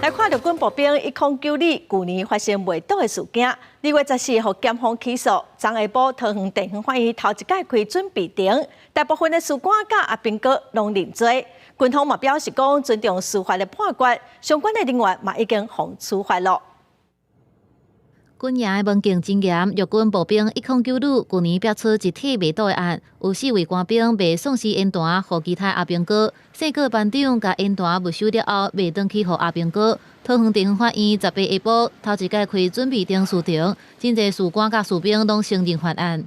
來看陸軍步兵109旅舊年發生賣毒的事件，2月14予檢方起訴，昨下晡桃園地方法院頭一擺開準備庭，大部分的事官佮阿兵哥攏認罪，軍方嘛表示講尊重司法的判決，相關的人員嘛已經予處罰囉。軍營的門禁真嚴，陸軍步兵109旅舊年爆出一起賣毒的案，有四位官兵賣喪屍煙彈予其他阿兵哥，姓郭班長共煙彈沒收了後，賣轉去予阿兵哥。桃園地方法院18下晡頭一擺開準備庭示庭，真濟士官佮士兵攏承認犯案。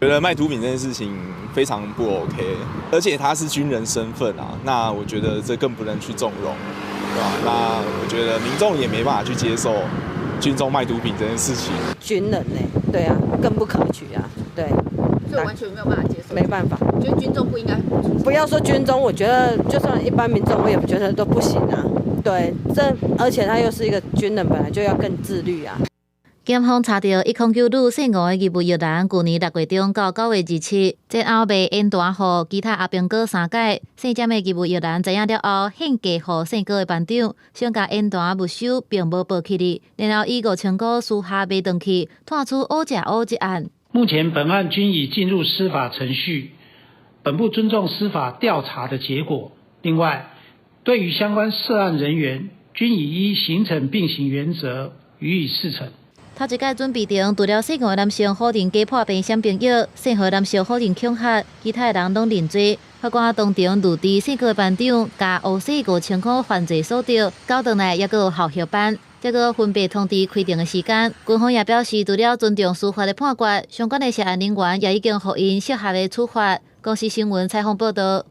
覺得賣毒品這件事情非常不 OK，而且他是軍人身份啊，那我覺得這更不能去縱容，對吧？那我覺得民眾也沒辦法去接受軍中賣毒品這件事情。軍人呢？對啊，更不可取啊，對。所以完全沒有辦法接受。沒辦法。覺得軍中不應該。不要說軍中，我覺得就算一般民眾，我也覺得都不行啊。對，這而且他又是一個軍人，本來就要更自律啊。檢方查著109旅姓吳的義務役男，舊年6月中到9月27，前後賣煙彈予其他阿兵哥三擺。姓詹的義務役男知影了後，獻計予姓郭的班長，想共煙彈沒收，並無報起哩，然後以5000箍私下賣轉去，拖出烏食烏這案。目前本案均已進入司法程序，本部尊重司法調查的結果。另外，對於相關涉案人員，均已依刑懲並行原則予以釋懲。頭一擺準備庭，除了姓吳的男性否認假破病雙朋友，姓何男性否認恐嚇，其他的人攏認罪。法官當場諭知姓郭的班長，共烏洗5000箍犯罪所得，交轉來猶閣有校協班。這個分別通知開庭的時間。軍方也表示，除了尊重司法的判決，相關的涉案人員也已經予𪜶適合的處罰。公視新聞採訪報導。